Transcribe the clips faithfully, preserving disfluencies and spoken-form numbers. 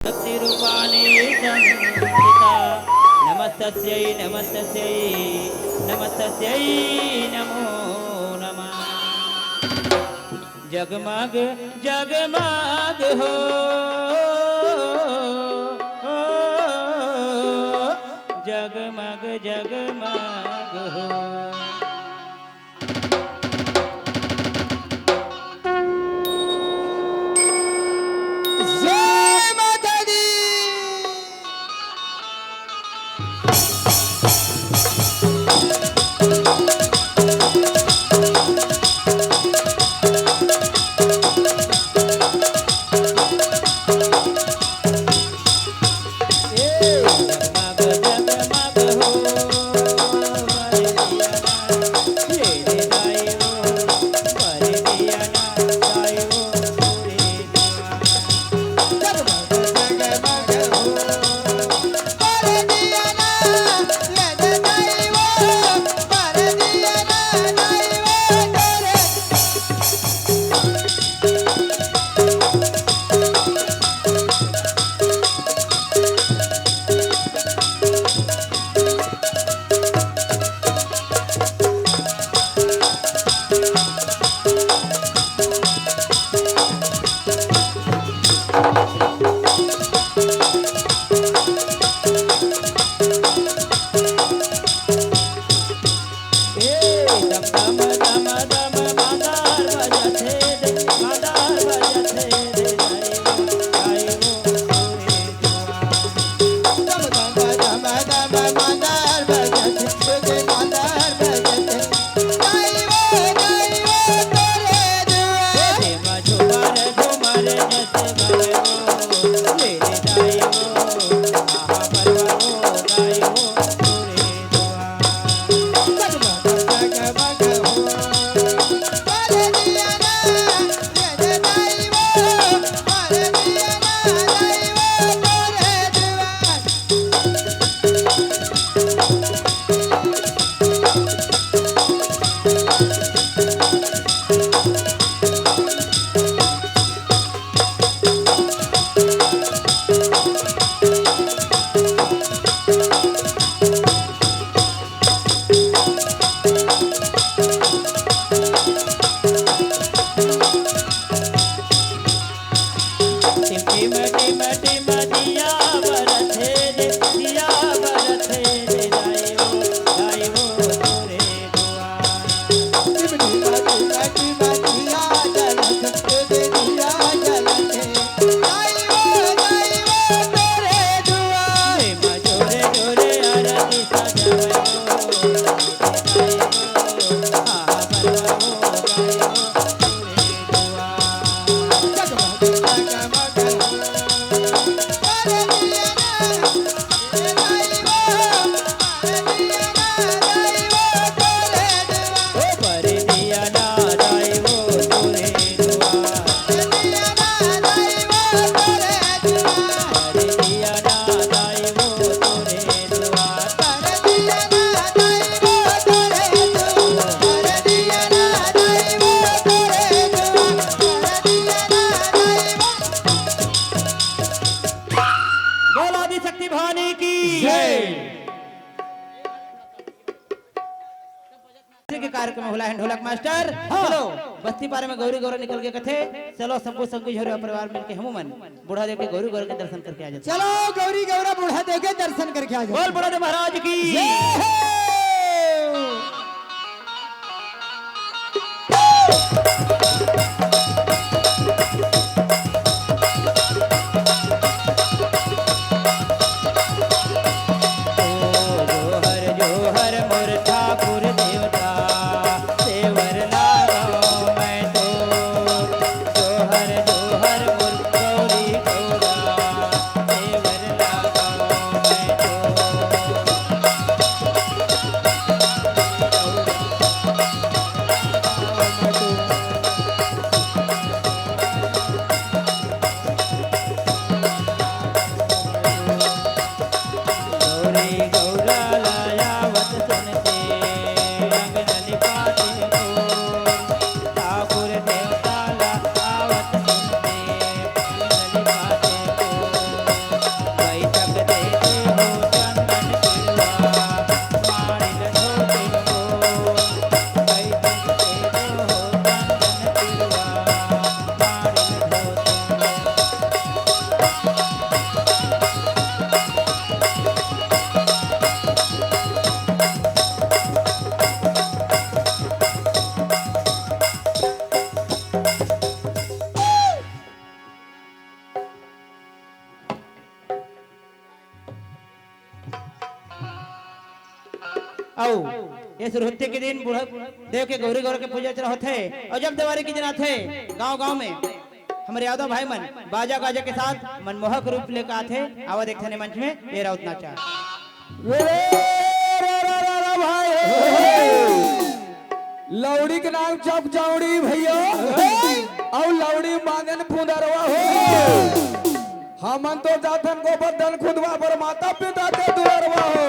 शक्तिरूपाणि संस्थिता। नमस्तस्यै नमस्तस्यै नमस्तस्यै नमो नमः। जगमग जगमग हो, जगमग जगमग हो। जय माता दी। बोल आदि शक्ति भवानी की जय। के कार्यक्रम होला है ढोलक मास्टर। हाँ। चलो, बस्ती पारे में गौरी गौरा निकल के कथे, चलो सबको संगी झोरे परिवार मिलके हमू मन बूढ़ा देव के गौरी गौरा के दर्शन करके आ जाते। चलो गौरी गौरा बूढ़ा देव के दर्शन करके आ जाते। बोल बूढ़ा देव महाराज की जय हो। अउ ये सुरहुत्ती के दिन बूढ़ा देव के गौरी गौरा के पूजा अर्चना होथे। अउ जब देवारी के दिन आथे, गांव-गांव में हमर यादव भाई मन बाजा गाजा के साथ मनमोहक रूप लेके आथे। आवा देखथन मंच में ये राउत नाचा। रे, रे, रे, रे, रे, भाई, हे। लौड़ी के नाम चौक चौड़ी भैया, अउ लौड़ी मांगन फुंदरवा हो। हमन तो जाथन गोबर धन खुदवा बर माता पिता के दुलरवा हो।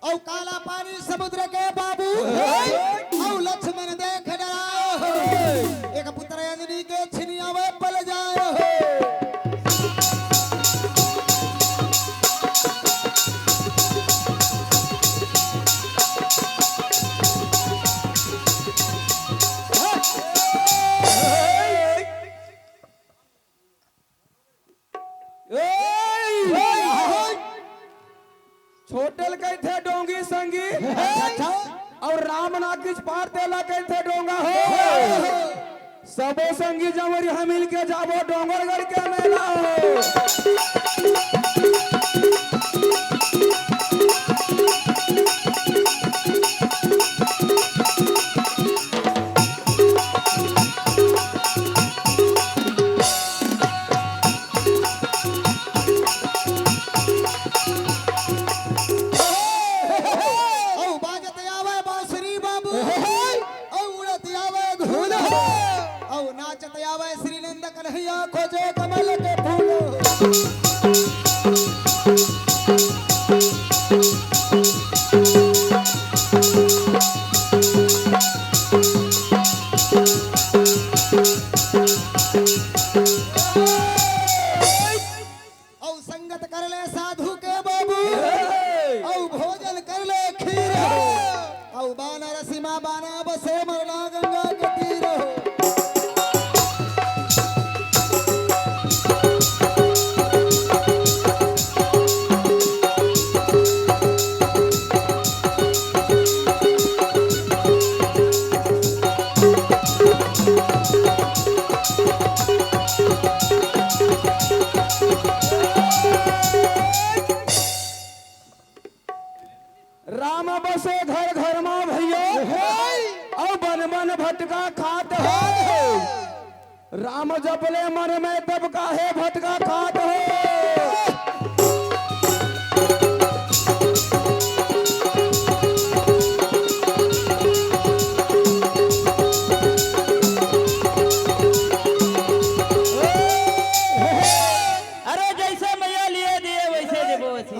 अउ काला पानी समुद्र के बाबू, अउ लक्ष्मण देख डराए हो, एक पुत्र अंजनी के छिनियावे पल जाए हो। ए! छोटे ल कहिथे डोंगी संगी। अच्छा, अच्छा। अउ राम ना किछ पार तेला कहिथे डोंगा हो। सबो संगी जमरिहा मिलके जाबो डोंगरगढ़ के मेला हो। अउ बाजत आवे बांसुरी बाबू, अउ उड़त आवे घूल, अउ नाचत आवे श्री नंद कन्हैया खोजे कमल के फूल। अउ संगत कर ले साधु के बाबू, अउ भोजन कर ले खीर, अउ बनारसी माँ बना बसे मरना गंगा के तीर। राम बसे घर घर मा भैया, अउ बन बन भटका खात हे। राम जब ले मन में तब काहे भटका खात हो। अरे जैसे मैया लिए दिए वैसे देबो असी।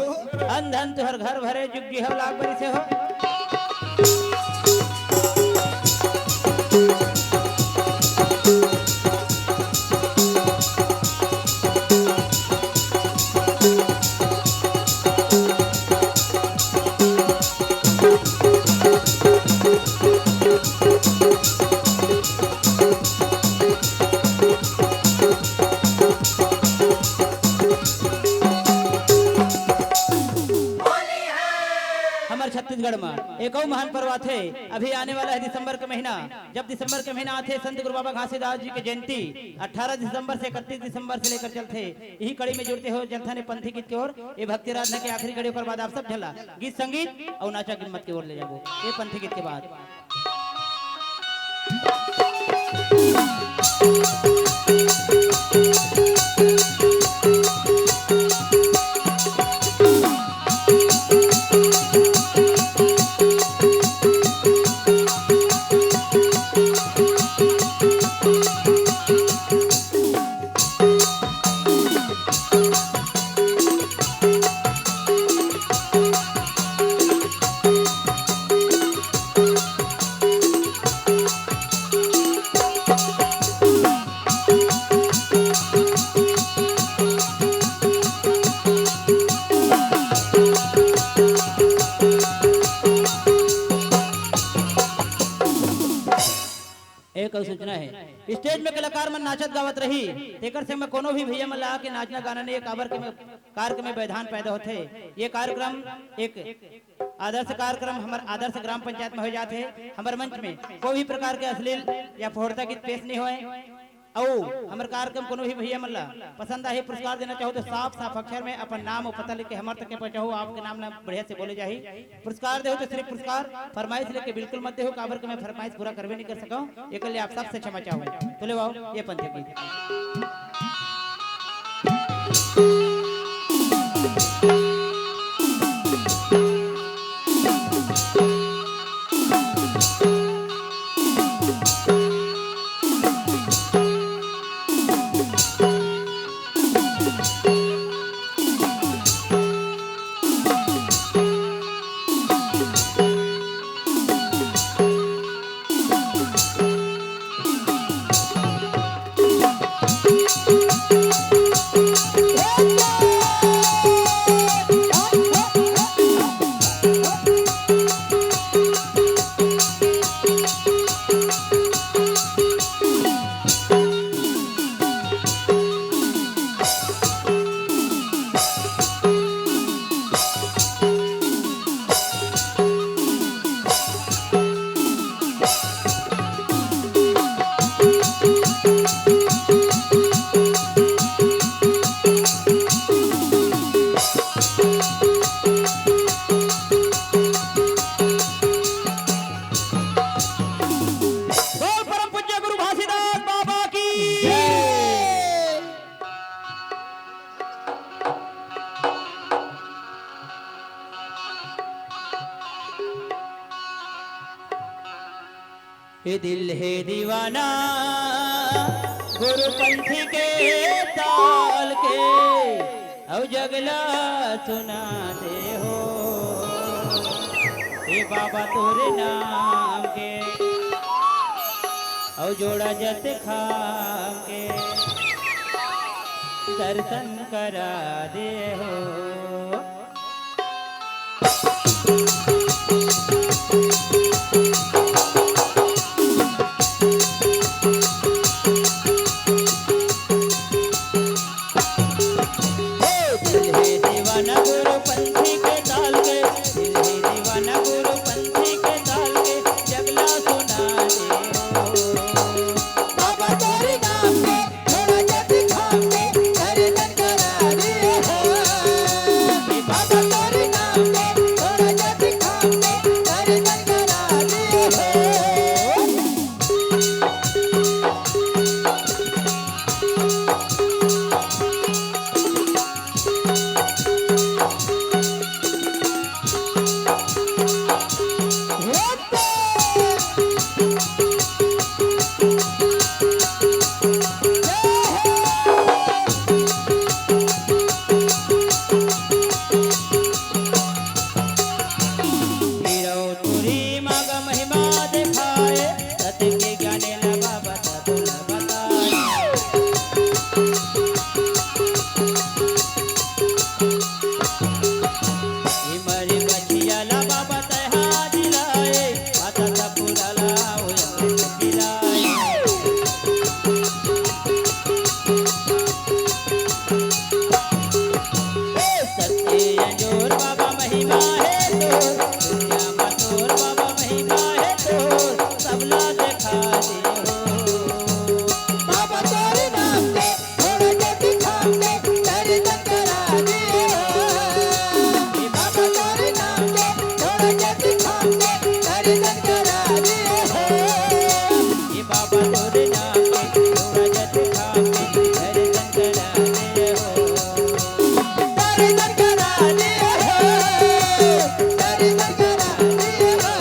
अन धन तुहर घर भरे जुग जिहव लाख बरिसे हो। हमर छत्तीसगढ़ म एक अउ महान पर्व आथे, अभी आने वाला हे दिसंबर के महीना। जब दिसंबर के महीना आथे, संत गुरु बाबा घासीदास जी के जयंती अठारह दिसंबर से इकतीस दिसंबर से लेकर चलथे। इही कड़ी में जुड़ते हुए चलथन ए पंथी गीत के ओर। ए भक्ति आराधना के आखिरी कड़ी, ओकर बाद आप सब झन ला गीत संगीत अउ नाचा गीत के ओर ले जाबो। ए पंथी गीत के बाद स्टेज में कलाकार मन नाचत गावत रही, तेकर से मैं कोनो भी भैया मन ला आके नाचना गाना नहीं, काबर के मैं कार्यक्रम में व्यवधान पैदा होथे। ये कार्यक्रम एक आदर्श कार्यक्रम हमर आदर्श ग्राम पंचायत में हो जाथे। हमर मंच में कोई भी प्रकार के अश्लील या फोड़ता गीत पेश नहीं होए। अउ हमर कार्यक्रम कोनो भी भैया मन ला पसंद आही, पुरस्कार देना चाहो तो साफ साफ अक्षर में अपन नाम अउ पता लिख के हमर तक के पहुंचाओ। आपके नाम ला बढ़िया से बोले जाही। पुरस्कार देहो तो सिर्फ पुरस्कार, फरमाइश लेके बिल्कुल मत देहो, काबर के मैं फरमाइश पूरा करबे नहीं कर सकूं। एकर लिए आप सबसे क्षमा चाहूं। तो ले आओ ये पंथी गीत। बोल परम पूज्य गुरु घासीदास बाबा की जय। ये दिल है दीवाना गुरु पंथी के ताल के, अउ जगला सुना दे हो। हे बाबा तोरे नाम के, अउ जोड़ा जत खाम के दर्शन करा दे हो। हे दिल हे दीवाना गुरु पंथी के ताल के, दिल हे दीवाना गुरु पंथी के ताल के, जगला सुना दे हो। बाबा तोरे नाम के, थोड़ा जग थाम के, दर्शन करा दे हो। बाबा तोरे नाम के, थोड़ा जग थाम के, दर्शन करा दे हो। गिरौ तुरी मग महिमा देखाए, सत्य के ज्ञाने ला बाबा तब ला बताए। इमरी बचिया ला बाबा तैहा दिलाए, माता ता पूरा ला ओ पिलाए। सत्य अंजोर बाबा महिमा हे तोर, दुनिया मा तोर बाबा महिमा हे तोर, सबला देखा दे हो। बाबा तोरे नाम के थोड़ा जग थाम के दर्शन करा दे हो। बाबा तोरे नाम के थोड़ा जग थाम के दर्शन करा दे हो। ये बाबा तोरे नाम के थोड़ा जग थाम के दर्शन करा दे हो। दर्शन करा दे हो। दर्शन करा दे हो।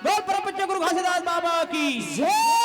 बोल परम पूज्य गुरु घासीदास बाबा की जय।